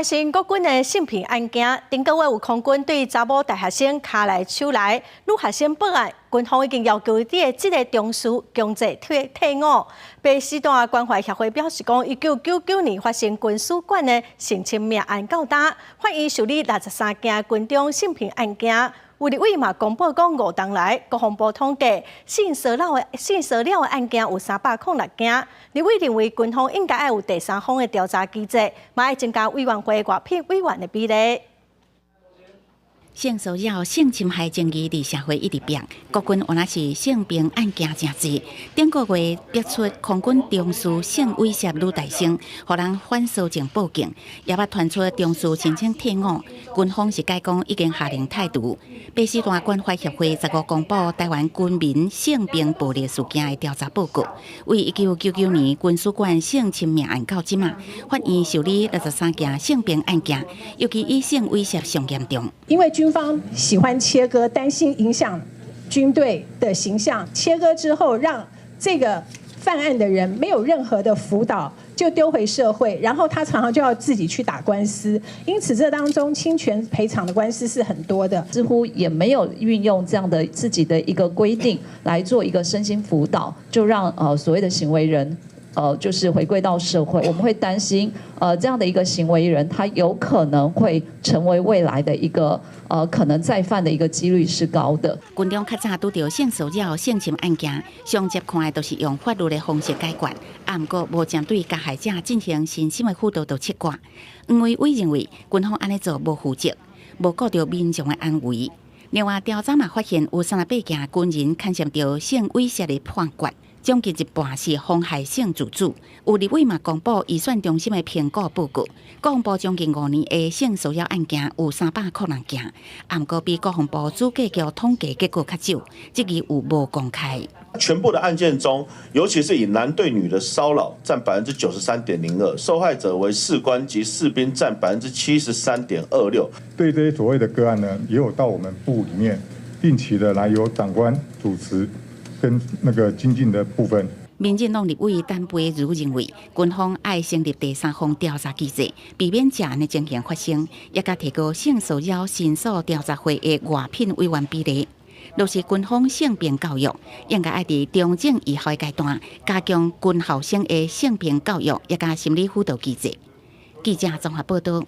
關心國軍的性平案件，頂個月有空軍對查某大學生跤來手來，女學生報案，軍方已經要求佇這个中士強制退退伍。白絲帶關懷協會表示講，1999年發生軍史館的性侵命案到今，法院受理63件軍中性平案件。有立委嘛公布講，5冬來國防部統計性騷擾的案件有306件。立委認為軍方應該愛有第三方的調查機制，嘛愛增加委員會外聘委員的比例。性騷擾、性侵害爭議佇社會一直變，國軍原來是性平案件誠濟。頂個月逼出空軍中士性猥褻女大生，予人反搜證報警，也捌傳出中士申請退伍，軍方是解講已經下令退除。白絲帶關懷協會15公布台灣軍民性平暴力事件的調查報告，為1999年軍史館性侵命案到這馬，法院受理63件性平案件，尤其以性猥褻上嚴重。因為軍方喜歡切割，擔心影響軍隊的形象。切割之後，讓這個犯案的人沒有任何的輔導，就丟回社會，然後他常常就要自己去打官司。因此，這當中侵權賠償的官司是很多的。似乎也沒有運用這樣的自己的一個規定來做一個身心輔導，就讓所謂的行為人就是回歸到社會，我們會擔心，這樣的一個行為人，他有可能會成為未來的一個，可能再犯的一個幾率是高的。軍中較早拄著性騷擾、性侵案件，上捷看的都是用法律的方式解決，啊，毋過無針對加害者進行身心的輔導就切割。黃維偉認為，軍方按呢做無負責，無顧著民眾的安危。另外，調查嘛發現有38件軍人牽涉著性猥褻的判決。將近一半是妨害性自主。有立委嘛公布醫選中心的評估報告，國防部將近5年的性騷擾案件有306件，毋過比國防部主計局統計結果較少，這個有無公開。全部的案件中，尤其是以男對女的騷擾佔93.02%，受害者為士官及士兵佔73.26%。對這些所謂的個案呢，也有到我們部裡面定期的來由長官主持跟那個精進的部分。民進黨立委陳培如認為，軍方愛成立第三方調查機制，避免這按的情形發生，也佮提高性騷擾申訴調查會的外聘委員比例。若是軍方性平教育，應該愛佇中正以後的階段加強軍校生的性平教育，也佮心理輔導機制。記者綜合報道。